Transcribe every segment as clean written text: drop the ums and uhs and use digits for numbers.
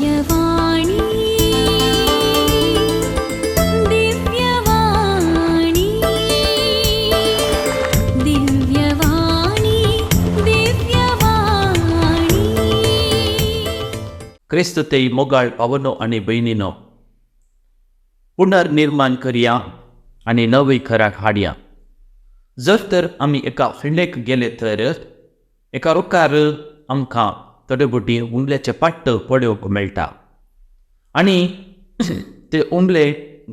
दिव्यवाणी, दिव्यवाणी, दिव्यवाणी, दिव्यवाणी. क्रिस्त ते मोगाळ पावनो आनी भयणीनो, पुनर्निर्माण करया आनी नवीकरण हाडया. जर तर आमी एका हळ्ळेक गेले तर एका रुखार आमकां थोडे बोटी उमल्याचे पाट्ट पळोवंक मेळटा आनी ते उमले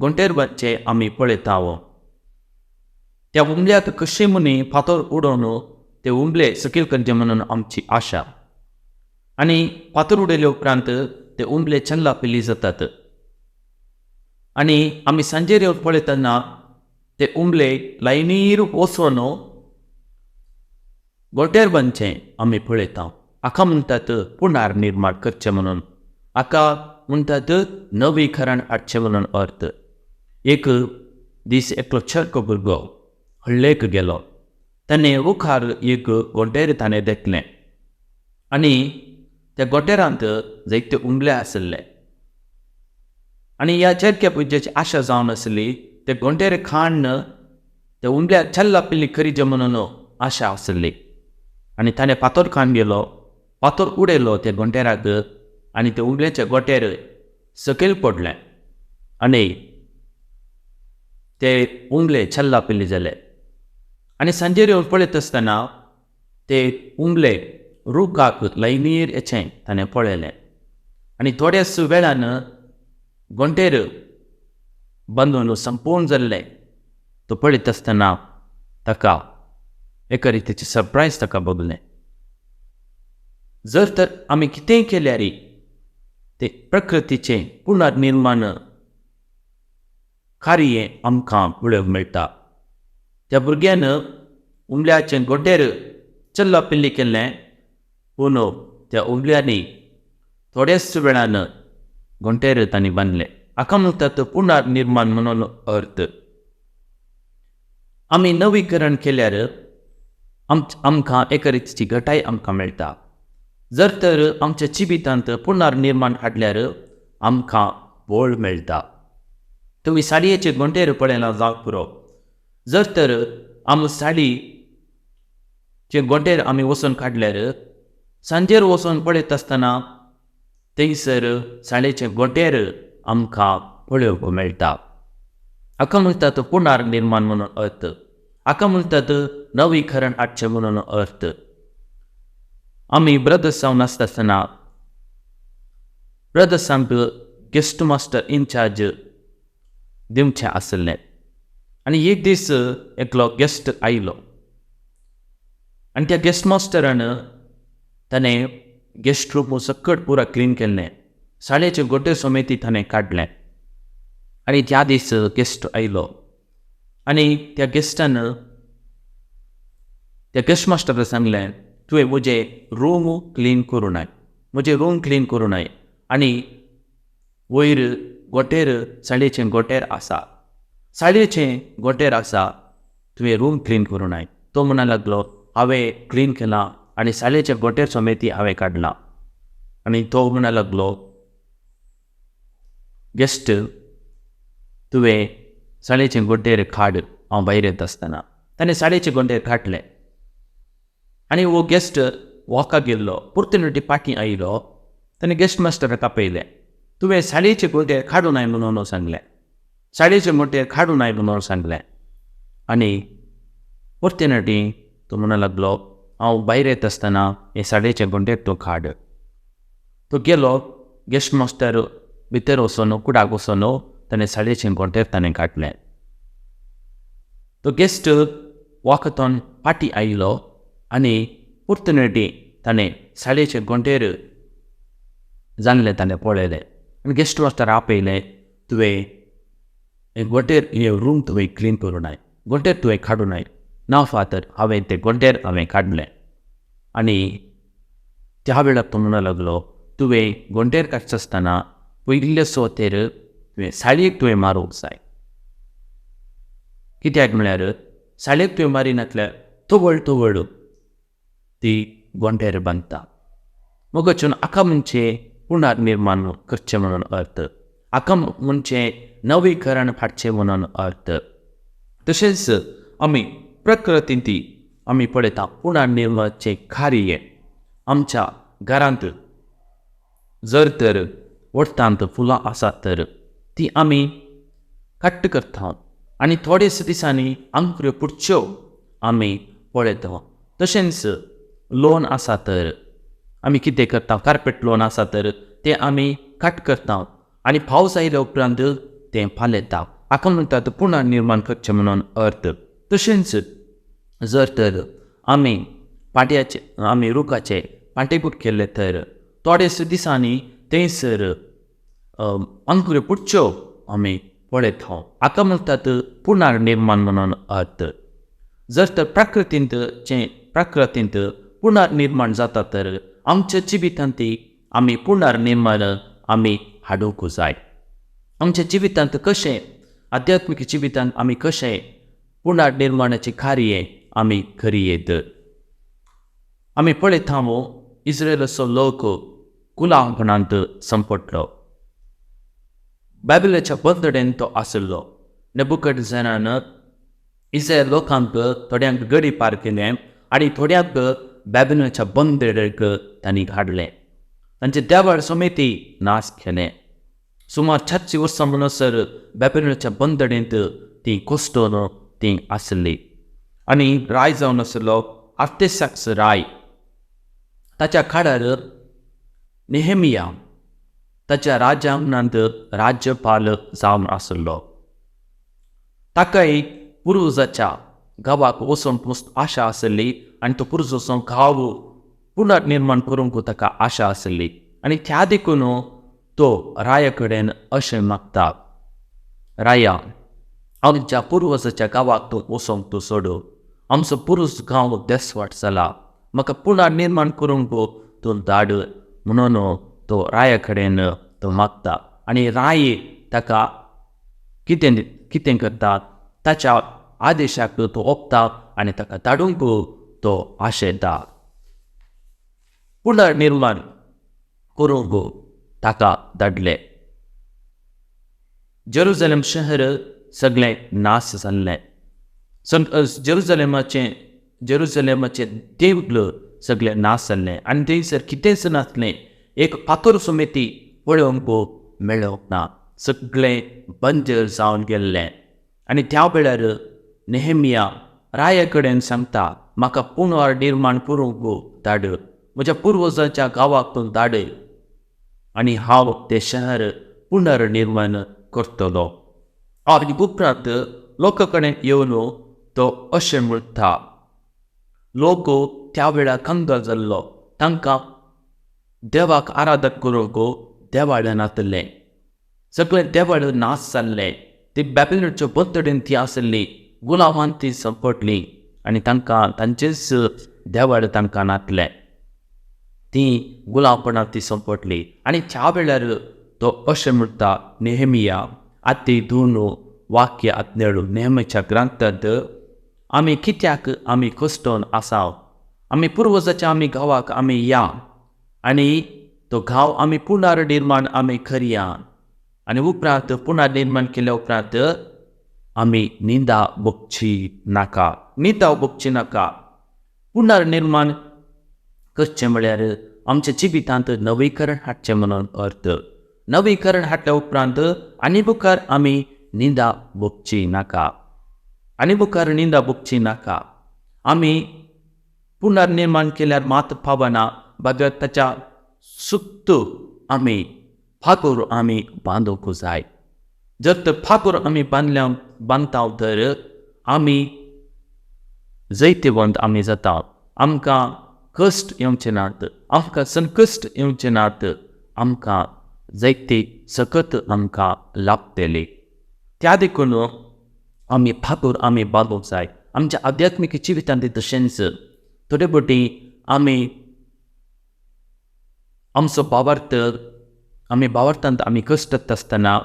गोंटेर बांदचे आमी पळयता. त्या उमल्याक कशें म्हणी फातर उडोवन ते उमले सकयल करचे म्हणून आमची आशा आनी फातर उडयले उपरांत ते उमले चल्ला पिल्ली जातात आनी आमी सांजेर येवन पळयतना ते उमले लायनीर वचून गोट्यार बांदचें आमी पळयता. हाका म्हणटात पुनर्निर्माण करचें म्हणून, हाका म्हणटात नवीकरण हाडचें म्हणून अर्थ. एक दीस एकलो चरको भुरगो हळ्ळेक गेलो. ताणें रुखार एक गोंटेर ताणें देखलें आनी त्या गोटेरांत जायते उमले आशिल्ले आनी ह्या चेरक्या पुजेची आशा जावन आसली ते गोंटेर खाण ते उमल्या चल्ला पिल्ली करीजे म्हणून आशा आसली आनी ताणें फातर खाण गेलो, फातर उडयलो त्या गोंटेराक आनी ते उमल्याचे गोटेर सकयल पडलें आनी ते उमले चल्ला पिल्ली जाले. आनी सांजेर येवन पळयत आसतना ते उमले रुखाक लायनीर येचें ताणें पळयलें आनी थोड्याच वेळान गोंटेर बांदून संपूर्ण जाल्लें. तो पळयत आसतना ताका एका रितीचें सरप्रायज ताका भोगलें. जर तर आमी कितेंय केल्यार ते प्रकृतीचें पुनर्निर्माण कार्य आमकां पळोवंक मेळटा. त्या भुरग्यान उमल्याचें गोटेर चल्ला पिल्ली केल्लें, पूण त्या उमल्यांनी थोड्याच वेळान गोंटेर तांणी बांदलें. हाका म्हणटात पुनर्निर्माण म्हणून अर्थ. आमी नवीकरण केल्यार आमकां एका रितीची घटाय आमकां मेळटा. जर तर आमच्या जिवितांत पुनर्निर्माण हाडल्यार आमकां बळ मेळटा. तुमी साडयेचे गोंटेर पळयला जावंक पुरो. जर तर आमी साडीचे गोंटेर आमी वचून काडल्यार सांजेर वचून पळयत आसतना थंयसर साडयेचे गोंटेर आमकां पळोवंक मेळटा. हाका म्हणटात पुनर्निर्माण म्हणून अर्थ. हाका म्हणटात नवीकरण हाडचें म्हणून अर्थ. आमी ब्रदर्स जावन आसता आसतना ब्रदर्सांक गेस्ट मास्टर इनचार्ज दिवचें आशिल्लें आनी एक दीस एकलो गेस्ट आयलो आनी त्या गेस्ट मास्टरान ताणें गेस्ट रूम सकट पुरा क्लीन केल्लें, साडयेचे गोटे समेती ताणें काडलें आनी त्या दीस गेस्ट आयलो आनी त्या गेस्टान त्या गेस्ट मास्टराक सांगलें, तुवें म्हजें रूम क्लीन करूं नाय, म्हजें रूम क्लीन करूं नाय आनी वयर गोटेर साडयेचें गोटेर आसा, साडयेचें गोटेर आसा, तुवें रूम क्लीन करूं नाय. तो म्हणा लागलो, हांवें क्लीन केलां आनी साडयेचें गोटेर समेती हांवें काडलां. आनी तो म्हणा लागलो, गेस्ट तुवें साडयेचें गोटेर काड, हांव भायर येता आसतना. ताणें साडयेचें गोटेर काडलें आनी हो गेस्ट वॉकाक गेल्लो. परतून पाटी आयलो, ताणें गेस्ट मास्टराक आपयलें, तुवें साडयेचे गोटेर काडूं नाय म्हणून सांगलें, साडयेचे गोटेर काडूं नाय म्हणून सांगलें. आनी परते तो म्हणा लागलो, हांव भायर येता आसतना हे साडयेचे गोंटेर तूं काड. तो गेलो, गेस्ट मास्टर भितर वचून कुडाक वचून ताणें साडयेचें गोंटेर ताणें काडलें. तो गेस्ट वॉकथॉन पाटी आयलो आनी परतून ताणें साडयेचें गोंटेर जाल्लें ताणें पळयलें आनी गेस्ट मास्टर आपयलें, तुवें हें गोंटेर हें रूम तुवें क्लीन करूं नाय, गोंटेर तुवें काडूं नाय. ना फादर, हांवें तें गोंटेर हांवें काडलें. आनी त्या वेळार तो म्हणूंक लागलो, तुवें गोंटेर काडटा आसतना पयिल्ले सुवातेर तुवें साडयेक तुवें मारूंक जाय. कित्याक म्हळ्यार साडयेक तुवें मारिनासल्यार तवळ तवळ ती गोंटेर बांदता. मगचून हाका म्हणचें पुनर्निर्माण करचें म्हणून अर्थ. हाका म्हणजे नवीकरण हाडचें म्हणून अर्थ. तशेंच आमी प्रकृतींत आमी पळयता पुनर्निर्माणाचें कार्य. आमच्या घरांत जर तर वट्टांत फुलां आसात तर ती आमी कट्ट करता आनी थोडेच दिसांनी आंकऱ्यो पुडच्यो आमी पळयता. तशेंच लोन आसा तर आमी कितें करता, कार्पेट लोन आसा तर तें आमी कट करता आनी पावस आयल्या उपरांत तें पालयता. हाका म्हणटात पुनर्निर्माण करचें म्हणून अर्थ. तशेंच जर तर आमी पाट्याचे आमी रुखाचे पांटेकूट केल्ले तर थोडेच दिसांनी थंयसर आंकऱ्यो पुडच्यो आमी पळयता. हाका म्हणटात पुनर्निर्माण म्हणून अर्थ. जर तर प्रकृतींत पुनर्निर्माण जाता तर आमच्या जिवितांत आमी पुनर्निर्माण आमी हाडूंक जाय. आमच्या जिवितांत कशें आध्यात्मीक जिवितांत आमी कशें पुनर्निर्माणाचें कार्य आमी करयेत. आमी पळयता इस्रायलाचो लोक गुलामपणांत संपटलो. बायबलाच्या बंदडेन तो आशिल्लो. नेबुकदनेझरान इस्रायल लोकांक थोड्यांक गडी पार केलें आनी थोड्यांक बाबेलाच्या बंदडेक तांणी हाडलें. तांचे देवाळ समेती नाश केलें. सुमार 400 वर्सां म्हणसर बाबेलाच्या बंदडेंत ती कोसटून ती आसली. आनी राय जावन आसलो आर्तेसाक्स राय. ताच्या काळार नेहेमिया ताच्या राज्यांगणांत राज्यपाल जावन आसलो. ताकाय पुर्वजाच्या गांवाक वचूंक मस्त आशा आसली आनी तो पुर्वजाचो गांव पुनर्निर्माण करूंक ताका आशा आसली आनी त्या देखून तो राया कडेन अशें मागता, राया आमच्या पुर्वजाच्या गांवाक तूं वचोंक तूं सोडू, आमचो पुर्वज गांव देसवाट जाला, म्हाका पुनर्निर्माण करूंक तूं धाड म्हणून तो राया कडेन तो मागता. आनी राय ताका कितें कितें करता, ताच्या आदेशाक तो ओपता आनी ताका धाडूंक तो आशेता. पुनर्निर्माण करूंक ताका धाडले. जेरुजलेम शहर सगळें नाश जाल्लें. जेरुजलेमाचें देवूळ सगळें नाश जाल्लें आनी थंयसर कितेंच नासलें. एक फातर समेती पळोवंक मेळोंक ना, सगळें बंजर जावन गेल्लें. आनी त्या वेळार नेहेमिया राया कडेन सांगता, म्हाका पुनर्निर्माण करूंक धाड, म्हज्या पुर्वजाच्या गांवाक तूं धाड आनी हांव तें शहर पुनर्निर्माण करतलो. आनी उपरांत लोकां कडेन येवन तो अशें म्हणटा, लोक त्या वेळार कंगाल जाल्लो, तांकां देवाक आराधन करूंक देवाळ नासलें, सगळें देवाळ नाश जाल्लें. ती बाबेलाच्या बंदडेन ती आसली, गुलामान ती संपटली आनी तांकां तांचेच देवाळ तांकां नासलें, ती गुलामपणान ती संपटली. आनी त्या वेळार तो अशें म्हणटा, नेहेमिया आती 2 वाक्य 17 नेहमीच्या ग्रंथांत, आमी कित्याक आमी कश्टोन आसा, आमी पुर्वजाच्या आमी गांवाक आमी या आनी तो गांव आमी पुनर्निर्माण आमी करया आनी उपरांत पुनर्निर्माण केल्या उपरांत आमी निंदा भोगची नाका, निंदा भोगची नाका. पुनर्निर्माण करचें म्हळ्यार आमच्या जिवितांत नवीकरण हाडचें म्हणून अर्थ. नवीकरण हाडल्या उपरांत आनी मुखार आमी निंदा भोगची नाका, आनी मुखार निंदा भोगची नाका. आमी पुनर्निर्माण केल्यार मात पावना, बगर ताच्या सुक्त आमी फागोर आमी बांदूंक जाय. जर तर फागोर आमी बांदल्या बांदता तर आमी जैतिवंत आमी जाता. आमकां कश्ट येवचे नात, आमकां संकश्ट येवचे नात, आमकां जैती सकत आमकां लाभतली. त्या देखून आमी फागोर आमी बांदूंक जाय. आमच्या आध्यात्मीक जिवितांत तशेंच थोडे फावटी आमी आमचो भावार्थ आमी भावार्थांत आमी कश्ट आसतना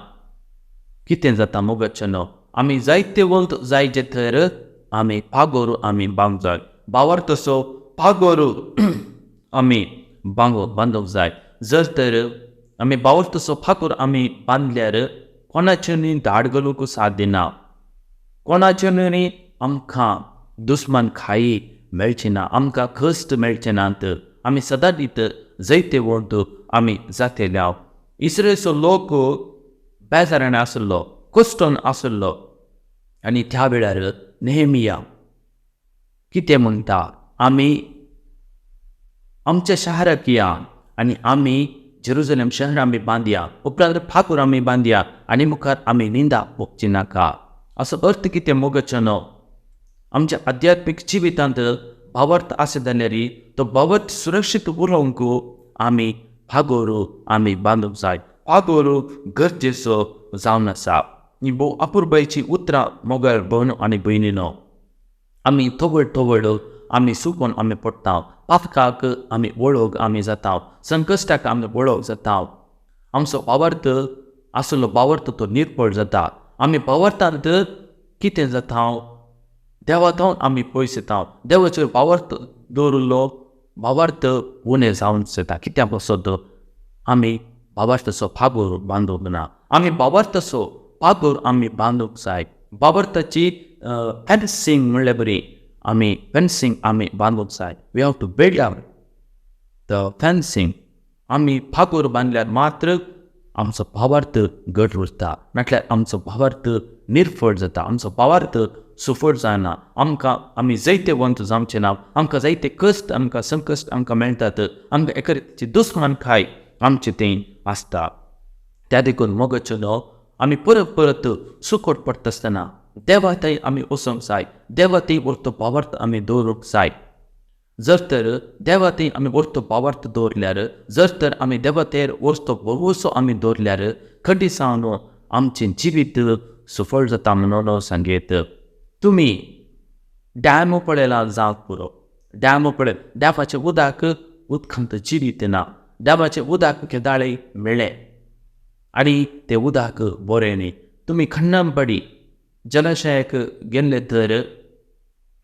कितें जाता मोगाचें न्हू, आमी जायतेवंत जायचे तर आमी पागोर आमी बांदूंक जाय. भावार्थ असो पागोर आमी बांदूंक जाय. जर तर आमी भावार्थाचो फातोर आमी बांदल्यार कोणाच्यानूय धाड घालूंक साध्य ना, कोणाच्यानूय आमकां दुस्मान खाई मेळची ना, आमकां कश्ट मेळचे नात. आमी सदांच जैतेवंत आमी जातले. इस्रायेलचो लोक बेजारान आशिल्लो, कश्टन आशिल्लो आनी त्या वेळार नेहमिया कितें म्हणटा, आमी आमच्या शहराक या आनी आमी जेरुजलेम शहर आमी बांदया, उपरांत फातोर आमी बांदया आनी मुखार आमी निंदा भोगची नाका. असो अर्थ कितें मोगाचो न्हू, आमच्या आध्यात्मीक जिवितांत भावार्थ आसत जाल्यार तो भावार्थ सुरक्षीत उरोवंक आमी फागोर आमी बांदूंक जाय. फागोर गरजेचो जावन आसा. ही भोव अपुरबायेची उतरां मोगाळ भयण आनी भयणीनो. आमी थवळ थवळ आमी सुकून आमी पडटा, पातकाक आमी वळख आमी जाता, संकश्टाक आमी वळख जाता. आमचो भावार्थ आशिल्लो भावार्थ तो निर्फळ जाता. आमी भावार्थांत कितें जाता, देवा थावन आमी पयस येता. देवाचेर भावार्थ दवरिल्लो भावार्थ उणें जावन येता. कित्याक पासत आमी भावार्थाचो फागोर बांदूंक ना. आमी भावार्थाचो फागोर आमी बांदूंक जाय. भावार्थाची फेन्सींग म्हणल्यार बरी आमी फेन्सींग आमी बांदूंक जाय. We have to build up the fencing. आमी फागोर बांदल्यार मात्र आमचो भावार्थ घट उरता, म्हटल्यार आमचो भावार्थ निर्फळ जाता, आमचो भावार्थ सुफळ जायना. आमकां आमी जैतेवंत जावचें ना. आमकां जायते कश्ट, आमकां संकश्ट आमकां मेळटात. आमकां एका रितीची दुस्मानकाय आमचें थंय आसता. त्या देखून मोगाचो न्हू आमी परत परत सुकोट पडटा आसतना देवा थंय आमी वचूंक जाय. देवा थंय उरतो भावार्थ आमी दवरूंक जाय. जर तर देवा थंय आमी उरतो भावार्थ दवरल्यार, जर तर आमी देवा थंय उरतो भरवंसो आमी दवरल्यार खंडीत जावन आमचें जिवीत सुफळ जाता म्हणून सांगेत. तुमी डॅम पळयला जावंक पुरो, डॅम पळय, डॅमाचें उदक उदकांत जिवीत ना. डॅमाचें उदक केदाळें मेळ्ळें आनी तें उदक बरें न्ही. तुमी खन्नामबाडी जलाशयाक गेल्ले तर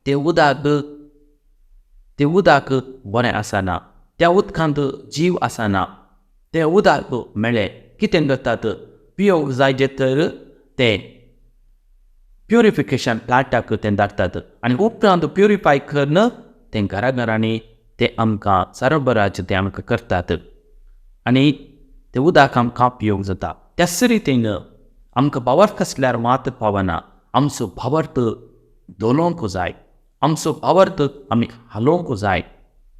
तें उदक बरें आसना. त्या उदकांत जीव आसना. तें उदक मेळ्ळें कितें करतात, पियोवंक जाय जें तर तें प्युरिफिकेशन प्लांटाक तें धाडटात आनी उपरांत प्युरिफाय करून तें घरा घरांनी तें आमकां सरबराज तें आमकां करतात आनी तें उदक आमकां पियोवंक जाता. त्याच रितीन आमकां भावार्थ आसल्यार मात पावना. आमचो भावार्थ धोलोवंक जाय, आमचो भावार्थ आमी हालोवंक जाय.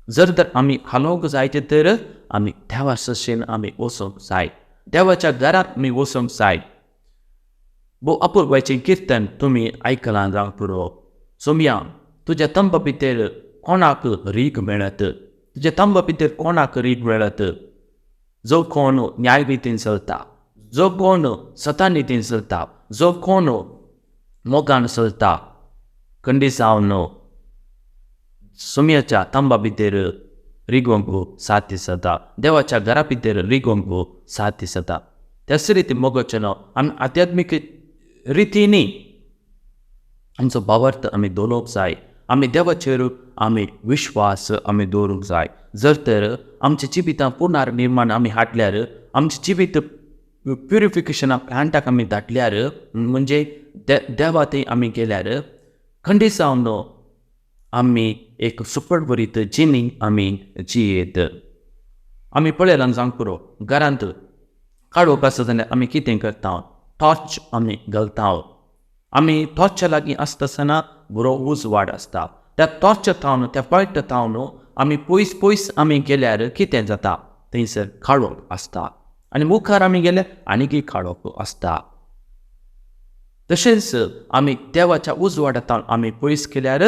जर तर आमी हालोवंक जाय तर आमी देवा सशेन आमी वचूंक जाय, देवाच्या घरांत आमी वचूंक जाय. भोव अपुरबायेचें किर्तन तुमी आयकलां जावंक पुरो. सोमया तुज्या तंबा भितर कोणाक रीग मेळत, तुज्या तंबा भितर कोणाक रीग मेळत? जो कोण न्यायनितीन चलता, जो कोण सतानितीन चलता, जो कोण मोगान चलता, खंडीत जावन सोमयाच्या तंबा भितर रिगोवंक साथ दिसता, देवाच्या घरा भितर रिगोवंक साथ दिसता. त्याच रिती मोगाचें न्हू आमी आध्यात्मीक रितींनी आमचो भावार्थ आमी दवरूंक जाय. आमी देवाचेर आमी विश्वास आमी दवरूंक जाय. जर तर आमच्या जिवितां पुनर्निर्माण आमी हाडल्यार, आमचें जिवीत प्युरिफिकेशना प्लांटाक आमी धाडल्यार, म्हणजे देवा थंय आमी गेल्यार खंडीत जावन आमी एक सुपडभरीत जिणी आमी जियेत. आमी पळयलां जावंक पुरो, घरांत काळोख आसा जाल्यार आमी कितें करता, टॉर्च आमी घालता. आमी टॉर्चा लागीं आसता आसतना बरो उजवाड आसता. त्या टॉर्चा थावन, त्या पॉयंटा थावन आमी पयस पयस आमी गेल्यार कितें जाता, थंयसर काळोख आसता आनी मुखार आमी गेल्यार आनीकय काळोख आसता. तशेंच आमी देवाच्या उजवाडा थावन आमी पयस गेल्यार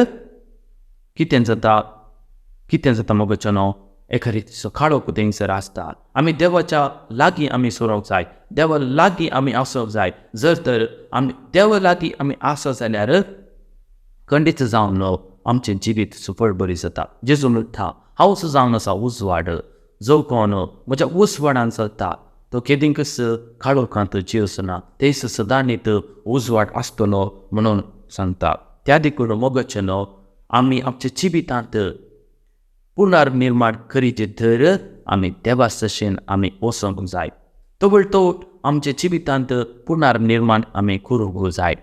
कितें जाता, कितें जाता मोगाचो न्हू, एका रितीचो काळोख थंयसर आसता. आमी देवाच्या लागीं आमी सरोंक जाय, देवा लागीं आमी आसूंक जाय. जर तर आमी देवा लागीं आमी आसत जाल्यार खंडीत जावन आमचें जिवीत सुफळ बरी जाता. जेजू म्हणटा, हांव जावन आसा उजवाड, जो कोण म्हज्या उजवाडान चलता तो केदींकच काळोखांत जिवचो ना, थंयसर सदांनीत उजवाड आसतलो म्हणून सांगता. त्या देखून मोगाचें न्हू आमी आमच्या जिवितांत पुनर्निर्माण करीत तर आमी देवा सशेन आमी वचोंक जाय. तवळ तो आमच्या जिवितांत पुनर्निर्माण आमी करूंक जाय.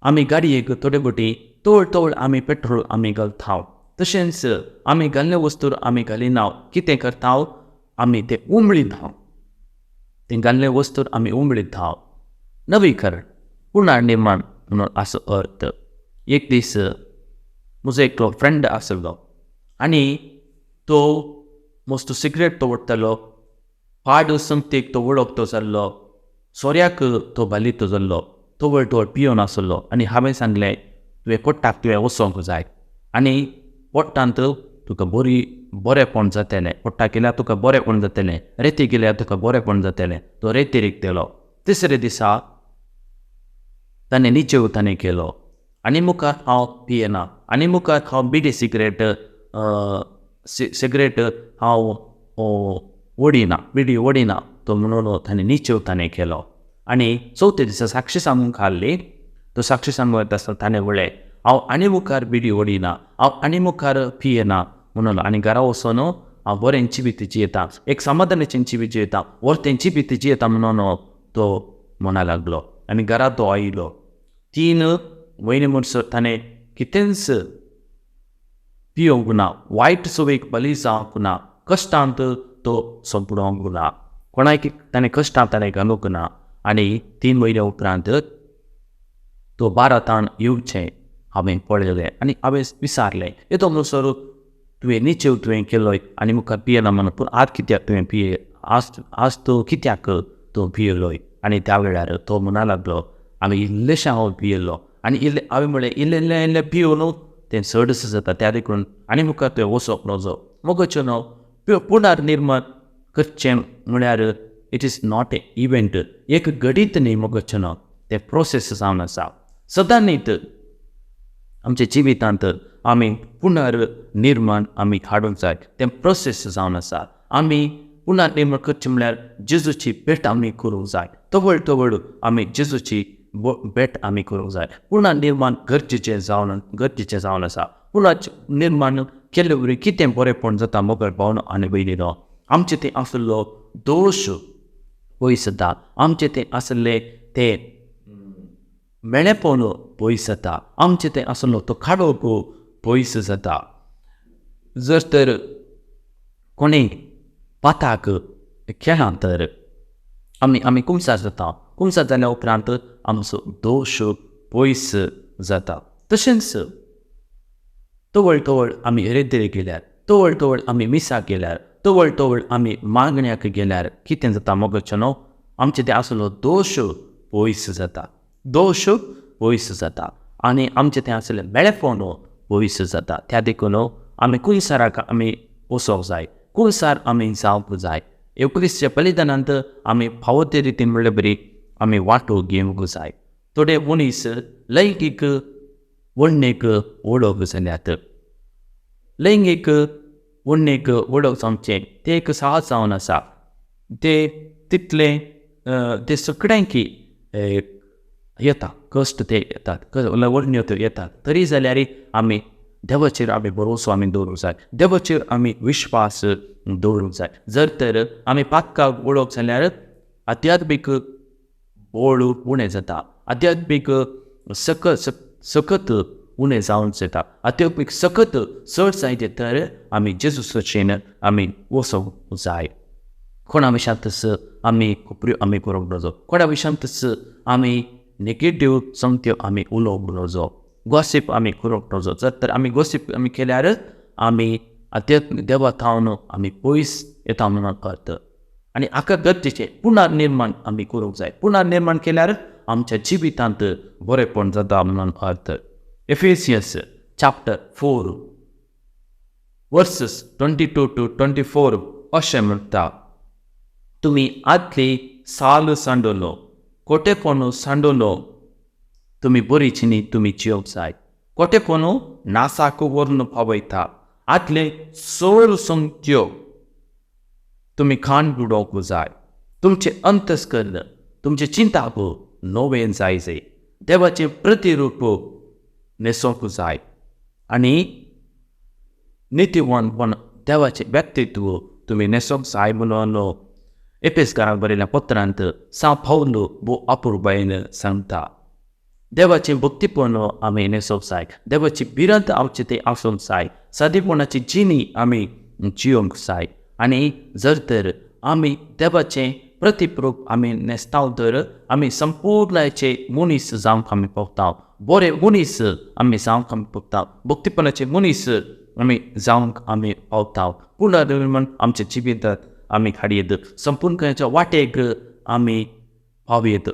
आमी गाडयेक थोडे फावटी तवळ तवळ आमी पेट्रोल आमी घालता, तशेंच आमी घाल्ले वस्तू आमी घालिना. कितें करता आमी तें उमळिता, तें घाल्ले वस्तू आमी उमळिता. नवीकरण पुनर्निर्माण म्हणून असो अर्थ. एक दीस म्हजो एकलो फ्रेंड आसलो आनी तो मस्त सिगरेट तो ओडटालो, पाड संगतीक तो वळखतो जाल्लो, सोऱ्याक तो बालितो जाल्लो, तवळ तवळ पियोन आसलो. आनी हांवें सांगलें, तुवें पोट्टाक तुवें वचोंक जाय आनी पोट्टांत तुका बरी बरेंपण जातलें, पोट्टाक गेल्यार तुका बरेंपण जातलें, रेती गेल्यार तुका बरेंपण जातलें. तो रेतीरीक गेलो. तिसरे दिसा ताणें निचेव ताणें केलो आनी मुखार हांव पियेना आनी मुखार हांव बिडी सिगरेट सिगरेट हांव ओडिना, बिडी ओडिना तो म्हणून ताणें निचेव ताणें केलो. आनी चवथे दिसा साक्षी सांगूंक हाडली. तो साक्षी सांगूंक येता आसतना ताणें म्हणलें, हांव आनी मुखार बिडी ओडिना, हांव आनी मुखार पियेना म्हणून. आनी घरा वचून हांव बरें जिवीत जियेता, एक समाधानाचें जिवीत जियेता, वर्तें जिवीत जियेता म्हणून तो म्हणा लागलो. आनी घरा तो आयलो. 3 म्हयने म्हणसर ताणें कितेंच पियोंक ना, वायट सवयेक बली जावंक ना, कश्टांत तो सोंपडोंक ना, कोणाक ताणें कश्टांत ताणें घालूंक ना. आनी 3 म्हयन्या उपरांत तो भारतान येवचें हांवें पळयलें आनी हांवें विचारलें, येतो म्हणसर तुवें निचेव तुवें केलोय आनी मुखार पियेना म्हणून, पूण आज कित्याक तुवें पिये, आज आज तूं कित्याक तूं पियेलोय? आनी त्या वेळार तो म्हणा लागलो, हांवें इल्लेशें हांव पियेलो आनी इल्लें हांवें म्हणलें इल्लें इल्लें इल्लें पियोन तें चडशें जाता, त्या देखून आनी मुखार तुवें वचप नजो. मोगोचें न्हू पुनर्निर्माण करचें म्हळ्यार it is not a event, एक घडीत न्ही मोगोचें न्हू, तें प्रोसेस जावन आसा. सदांनीत आमच्या जिवितांत आमी पुनर्निर्माण आमी हाडूंक जाय, तें प्रोसेस जावन आसा. आमी पुनर्निर्माण करचें म्हळ्यार जेजूची भेट आमी करूंक जाय, तवळ तवळ आमी जेजूची भेट आमी करूंक जाय. पुनर्निर्माण गरजेचें जावन आसा. पुनर्निर्माण केल्ले वरवीं कितें बरेंपण जाता मोगल भावनो आनी भयणीनो, आमचें तें आसलो दोश पयस जाता, आमचें तें आसलें तें मेळेपण पयस जाता, आमचें तें आसलो तो काडोक पयस जाता. जर तर कोणें पाताक केलां तर आमी आमी कुमसार जाता, कुमसार जाल्या उपरांत आमचो दोश पयस जाता. तशेंच तवळ तवळ आमी रेंदेर गेल्यार, तवळ तवळ आमी मिसाक गेल्यार, तवळ तवळ आमी मागण्याक गेल्यार कितें जाता मोगोचें न्हू, आमचें तें आसलो दोश पयस जाता, दोश पयस जाता आनी आमचें तें आसलें मेळेपण पयस जाता. त्या देखून आमी कुमसाराक आमी वचोंक जाय, कुमसार आमी जावंक जाय. येवक्रिस्ताच्या बलिदानांत आमी फावो ते रितीन म्हणल्यार बरी आमी वांटो घेवंक जाय. थोडे मनीस लैंगीक वण्णेक वळख जाल्यात, लैंगीक वण्णेक वळख जावचें तें एक सहज जावन आसा, ते तितलें ते सगळ्यांकी येता, कश्ट ते येतात, वण्ण्यो त्यो येतात. तरी जाल्यार आमी देवाचेर आमी भरोसो आमी दवरूंक जाय, देवाचेर आमी विश्वास दवरूंक जाय. जर तर आमी पातकाक वळख जाल्यार आध्यात्मीक बळ उणें जाता, आध्यात्मीक सकत उणें जावन जाता. आध्यात्मीक सकत चड जायत तर आमी जेजूचेन आमी वचोंक जाय. कोणा विशांतच आमी खोपऱ्यो आमी करूंक नजो, कोणा विशांतच आमी नेगेटीव संगत्यो आमी उलोवंक नजो, गॉसीप आमी करूंक नजो. जर तर आमी गॉसीप आमी केल्यार आमी आध्यात्मीक देवा थावन आमी पयस येता म्हणून अर्थ. आनी हाका गरजेचें पुनर्निर्माण आमी करूंक जाय. पुनर्निर्माण केल्यार आमच्या जिवितांत बरेंपण जाता म्हणून अर्थ. एफेसियस चॅप्टर 4 वर्सेस 22 to 24 अशें म्हणटा, तुमी आदली साल सांडलो, कोटेपण सांडलो, तुमी बरी चिनी तुमी जियोंक जाय. कोटेपण नासाक व्हरून पावयता, आदले चड संगत्यो तुमी खाण उडोवंक जाय. तुमचें अंतस्कर्ण, तुमचें चिंताप नवें जाय जाय, देवाचें प्रतिरूप न्हेसोवंक जाय आनी नितीवानपण देवाचें व्यक्तित्व तुमी न्हेसोंक जाय म्हणून एपेसकारांक बरयल्या पत्रांत सां पावल भोव अपुरबायेन सांगता. देवाचें भक्तीपण आमी न्हेसोंक जाय, देवाची भिरांत आमचे थंय आसूंक जाय, सादेपणाची जिणी आमी जियोंक जाय. आनी जर तर आमी देवाचें प्रतिप्रूप आमी न्हेसता तर आमी संपूर्णाचे मनीस जावंक आमी पावता, बरे मनीस आमी जावंक आमी पावता, भक्तीपणाचे मनीस आमी जावंक आमी पावता. पुनर्निर्माण आमच्या जिवितांत आमी हाडयेत, संपूर्णकायेच्या वाटेक आमी पावयेत,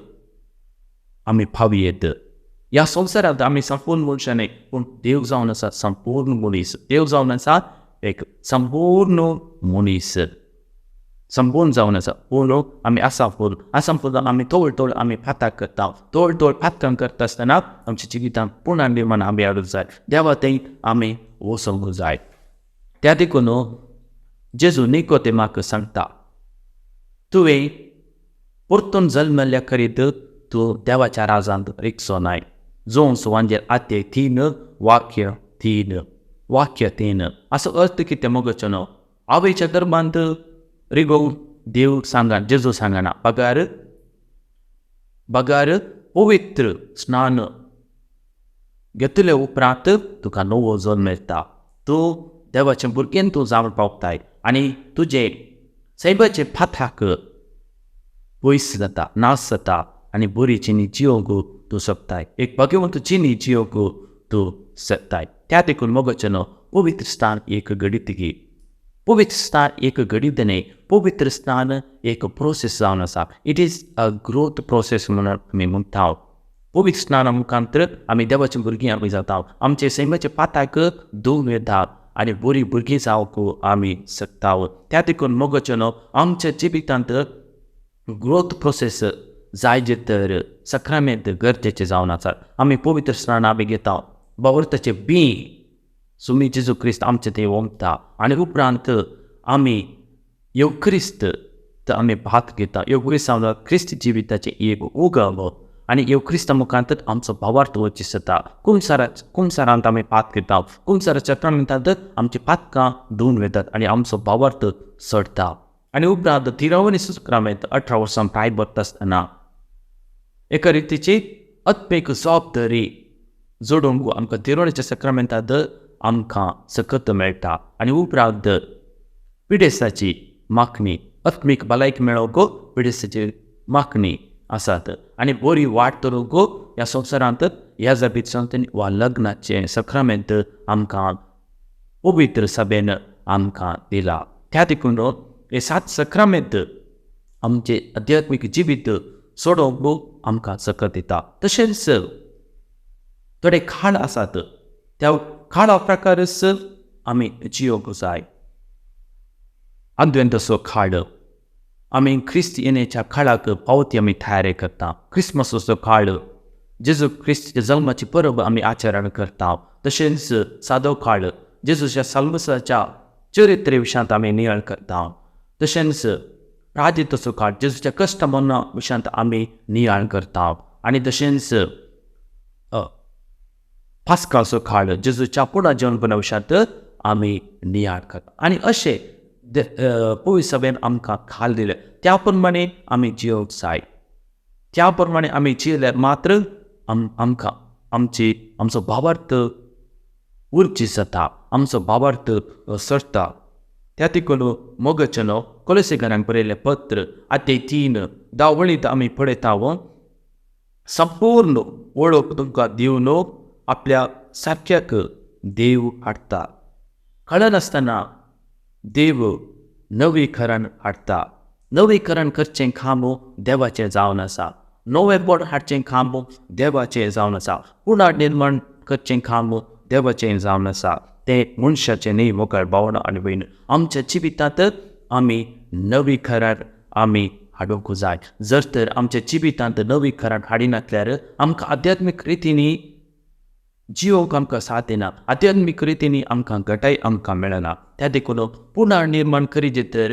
आमी पावयेत. ह्या संवसारांत आमी संपूर्ण मनशां न्हय, पूण देव जावन आसा संपूर्ण मनीस, देव जावन आसा एक संपूर्ण मनीस, संपूर्ण जावन आसा. पूण आमी आसापूर्ण, आसापूर्ण आमी तोळ तोळ आमी पाताक करता, तोळ तोळ पातकां करता आसतना आमच्या जिवितांत पुनर्निर्माण आमी हाडूंक जाय, देवा थंय आमी वचूंक जाय. त्या देखून जेजू निकोदेमाक सांगता, तुवें परतून जल्मल्ल्या करीत तूं देवाच्या राजांत रिगचो नाय. जोन सुवांजेर आद्य 3 वाक्य 3 वाक्य 3 असो अर्थ कितें मोगचो न्हू, आवयच्या गर्भांत रिगोवंक देव सांगना, जेजू सांगना, बगार बगार पवित्र स्नान घेतले उपरांत तुका नवो जल्म मेळटा, तूं देवाचें भुरगें तूं जावंक पावताय आनी तुजें सैमाचें पाथाक पयस जाता, नाश जाता आनी बरी जिणी जियोंक तूं शकताय, एक भाग्यवंत जिणी जियोंक तूं शकताय. त्या देखून मोगाचें न्हू, पवित्र स्थान एक घडीत गी, पवित्र स्थान एक घडीत न्हय, पवित्र स्थान एक प्रोसेस जावन आसा. It is a growth process म्हणून आमी म्हणटा. पवित्र स्नाना मुखांतर आमी देवाची भुरगीं आमी जाता, आमचे सैमाचे पाताक धुवन येता आनी बरीं भुरगीं जावंक आमी शकता. त्या देखून मोगाचें न्हू, आमच्या जिवितांत ग्रोथ प्रोसेस जाय जे तर सक्रामेंत गरजेचें जावन आसा. आमी पवित्र स्नान आमी घेता, बावर्ताचें बीं सुमी जेजू क्रिस्त आमचे थंय ओंपता आनी उपरांत आमी येवक्रिस्त आमी भात घेता. येवक्रिस्त जावन क्रिस्त जिविताचें एक उगम आनी येवक्रिस्ता मुखांत आमचो भावार्थ वचीस जाता. कुमसारांत आमी भात घेता, कुमसाराच्या सक्रामेंतांत आमची पातकां धुवन वतात आनी आमचो भावार्थ चडटा. आनी उपरांत तिरावनी सक्रामेंत 18 वर्सां प्राय भरता आसतना एका रितीची आत्मीक जबाबदारी जोडूंक आमकां तिरोणीच्या सक्रामेंतांत आमकां सकत मेळटा. आनी उपरांत पिडेस्ताची मागणी, आत्मीक भलायकी मेळोवंक पिडेस्ताची मागणी आसात आनी बरी वाट तरूंक ह्या संवसारांत ह्या जाबीत संवसारांत वा लग्नाचें सक्रामेंत आमकां पवित्र सभेन आमकां दिला. त्या देखून हे 7 सक्रामेंत आमचें अध्यात्मीक जिवीत सोडोवंक आमकां सकत दिता. तशेंच थोडे खाण आसात, त्या खाणा प्रकारच आमी जियोंक जाय. आदवेंतसो खाड आमी क्रिस्त येण्याच्या काळाक पावती आमी तयारी करता. क्रिसमसाचो काळ, जेजू क्रिस्तीच्या जल्माची परब आमी आचरण करता. तशेंच सादो काळ, जेजूच्या साल्मसाच्या चरित्र विशयांत आमी नियाळ करता. तशेंच प्राजिताचो काळ, जेजूच्या कश्ट मरणा विशयांत आमी नियाळ करता. आनी तशेंच पास्काचो काळ, जेजूच्या पुनर्जन्मपणा विशयांत आमी नियाळ करता. आनी अशें पवित्र सभेन आमकां खाल दिले त्या प्रमाणे आमी जियोंक जाय. त्या प्रमाणे आमी जियेल्यार मात्र आमकां आमचो भावार्थ उर्जी जाता, आमचो भावार्थ सरता. त्या देखून मोगाचें न्हू, कोलोसेकारांक बरयल्लें पत्र आद्य 3 10 वळींत आमी पळयता, संपूर्ण वळख तुमकां दिवन आपल्या सारक्याक देव हाडटा. कळनासतना देव नवीकरण हाडटा. नवीकरण करचें काम देवाचें जावन आसा, नवेपण हाडचें काम देवाचें जावन आसा, पुनर्निर्माण करचें काम देवाचें जावन आसा, तें मनशाचें न्हय. मोगाळ भावना आनी भयण, आमच्या जिवितांत आमी नवीकरण आमी हाडूंक जाय. जर तर आमच्या जिवितांत नवीकरण हाडिनासल्यार आमकां आध्यात्मीक रितींनी जिवोंक आमकां साथ दिना, आध्यात्मीक रितींनी आमकां घटाय आमकां मेळना. त्या देखून पुनर्निर्माण करीत तर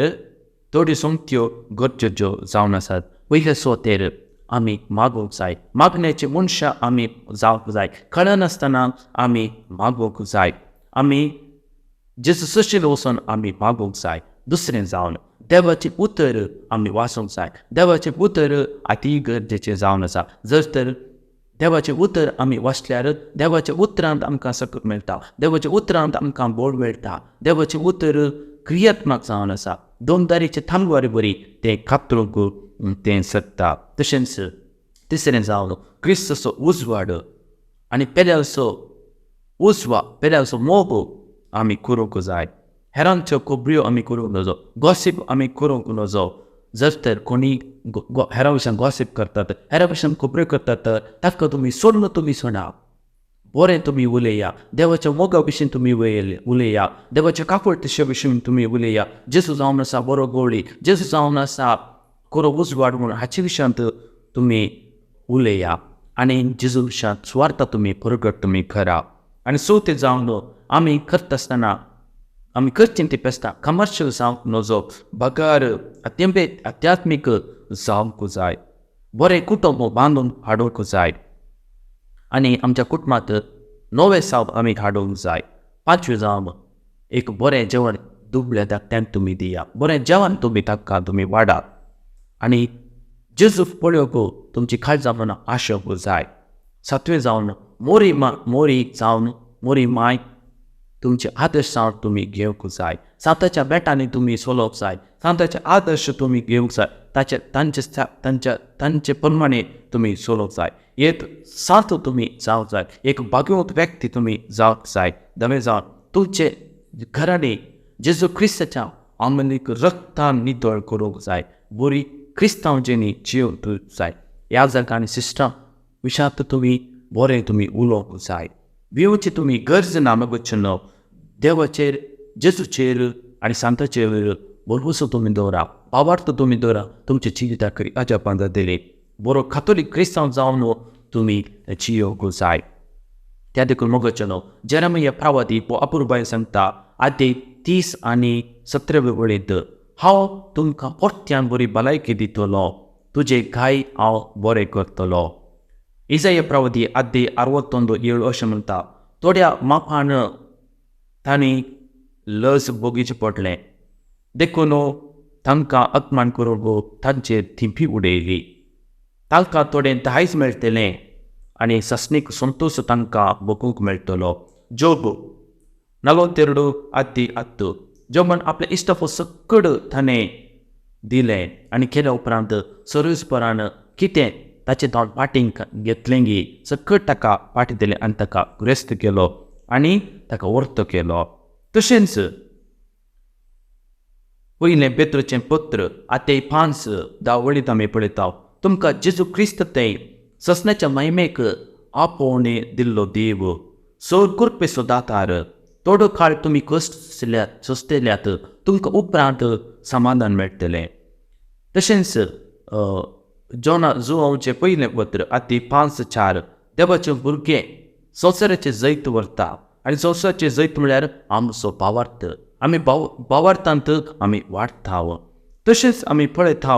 थोड्यो सोमत्यो गरजेच्यो जावन आसात. पयले सोतेर आमी मागूंक जाय, मागण्याचे मनशां आमी जावंक जाय, कळनासतना आमी मागूंक जाय. आमी जेजू सशील वचून आमी मागूंक जाय. दुसरें जावन देवाचें उतर आमी वाचूंक जाय. देवाचें उतर अती गरजेचें जावन आसा. जर तर देवाचें उतर आमी वाचल्यार देवाच्या उतरांत आमकां सकत मेळटा, देवाच्या उतरांत आमकां बोळ मेळटा. देवाचें उतर क्रियात्मक जावन आसा. दोन दारीचे थांबवारे बरी तें कातरूंक तें शकता. तशेंच तिसरें जावन क्रिस्ताचो उजवाड आनी पेल्याचो उजवा पेल्याचो मोग आमी करूंक जाय. हेरांच्यो खबऱ्यो आमी करूंक नजो, गॉसीप आमी करूंक नजो. जर तर कोणी हेरां विशीं गॉसीप करतात, हेरां विशीं खबऱ्यो करतात, ताका तुमी सोडून तुमी सोडा. बरें तुमी उलया, देवाच्या मोगा विशीं तुमी उलया, देवाच्या काकुळटेशा विशीं तुमी उलया. जेजू जावन आसा बरो गवळी, जेजू जावन आसा खरो उजवाड म्हूण हाचे विशयांत तुमी उलया आनी जेजू विशयांत सुवार्थ तुमी परगट तुमी करा. आनी चवथें जावन आमी करता आसतना आमी करचीं ती पेस्तां कमर्शियल जावंक नजो, बगर अध्यात्मीक जावंक जाय. बरें कुटुंब बांदून हाडूंक जाय आनी आमच्या कुटुंबांत नवें साव आमी हाडूंक जाय. पांचवें जावन एक बरें जेवण दुबळ्या धाकट्यांक तुमी दिया, बरें जेवण तुमी तांकां तुमी वाडात आनी जेजू पळोवंक तुमची काळजां मनां आशोवंक जाय. सातवें जावन मोरी मोरी जावन मोरी माय तुमचे आदर्श जावन तुमी घेवंक जाय. सांताच्या बेटांनी तुमी चलोवंक जाय, सांताचे आदर्श तुमी घेवंक जाय, ताचे तांचे तांच्या तांचे प्रमाणे तुमी चलोवंक जाय. एक सांत तुमी जावंक जाय, एक भाग्यवंत व्यक्ती तुमी जावंक जाय. दवे जावन तुमचे घरांनी जेजू क्रिस्ताच्या आमलीक रक्तान नितळ करूंक जाय. बरी क्रिस्तांव जेनी जिवंक जाय. ह्या जागा आनी सिस्टम विशांत तुमी बरें तुमी उलोवंक जाय. भिवची तुमी गरज ना मगचो देवाचेर, जेजूचेर आनी सांताचेर भरवसो तुमी दवरा, भावार्थ तुमी दवरा. तुमच्या जिविताक अजापां जातली. बरो कातोलीक क्रिस्तांव जावन तुमी जियोवंक जाय. त्या देखून मोगाचें न्हू जेरेमिया प्रवादी हो अपुरबाय सांगता आदी 30 आनी 17 वळींत, हांव तुमकां परत्यान बरी भलायकी दितलो, तुजे घाय हांव बरें करतलो. इजाया प्रवादी आदी 61:7 अशें म्हणटा, थोड्या मापान तांणी लज भोगीचें पडलें, देखून तांकां अपमान करूंक तांचेर थिंपी उडयली. तांकां थोडें दायज मेळटलें आनी ससनीक संतोश तांकां भोगूंक मेळटलो. जोब 42:10 जोबान आपलें इश्टाफो सकड ताणें दिलें आनी केल्या उपरांत सर्वीसपरान कितें ताचें तोंड पाटींग घेतलें गी सकट ताका पाटी दिलें आनी ताका ग्रेस्त केलो आनी ताका वर्त केलो. तशेंच पयलें पेत्रोचें पत्र आते 5:10 वळींत आमी पळयता, तुमकां जेजू क्रिस्त थंय ससण्याच्या महिमेक आपोवणे दिल्लो देव सोर कुरपेचो दातार, थोडो काळ तुमी कश्ट सोंसतल्यात, तुमकां उपरांत समाधान मेळटलें. तशेंच जोना जुवांवचें पयलें पत्र आती 5:4 देवाचें भुरगें संवसाराचें जैत व्हरता आनी संवसाराचें जैत म्हळ्यार आमचो भावार्थ. आमी भावार्थांत आमी वाडटा. तशेंच आमी पळयता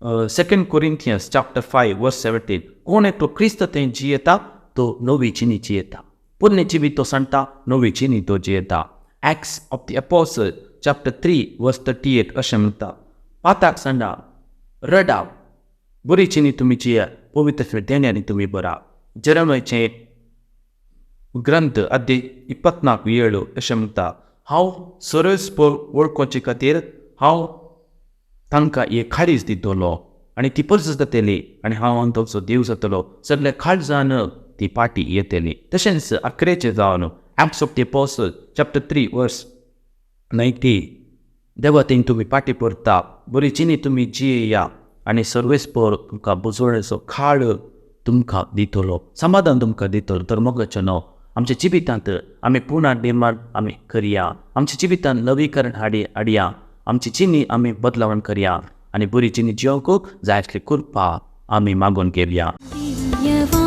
2 Corinthians chapter 5 verse 17, कोण एकलो क्रिस्त थंय जियेता तो नवी जिणी जियेता, पोरणे जिवीत तो सांडटा, नवी जिणी तो जियेता. Acts of the Apostle chapter 3 verse 38 अशें म्हणटा, पाताक सांडा, रडा, बरी जिणी तुमी जिया, पवित्र देण्यांनी तुमी बरा. जेरेमियाचें ग्रंथ अध्याय 24:7 अशें म्हणटा, हांव सरस वळखुचे खातीर हांव तांकां एक काळीज दितलो आनी ती परस जातली आनी हांव तांचो देव जातलो, सगल्या काळजान ती पाटी येतली. तशेंच अकरेचें जावन Acts of the Apostle chapter 3 verse 90, देवा थंय तुमी पाटी परता, बरी जिणी तुमी जियेया आनी सर्वेस्पर तुमकां बुजवणेचो काळ तुमकां दितलो, समाधान तुमकां दितलो. तर मोगाचें न्हू आमच्या जिवितांत आमी पुनर्निर्माण आमी करया, आमच्या जिवितांत नवीकरण हाडया, आमची जिणी आमी बदलावण करया आनी बरी जिणी जियोवंक जाय आसली कृपा आमी मागून घेवया. दिव्यवाणी.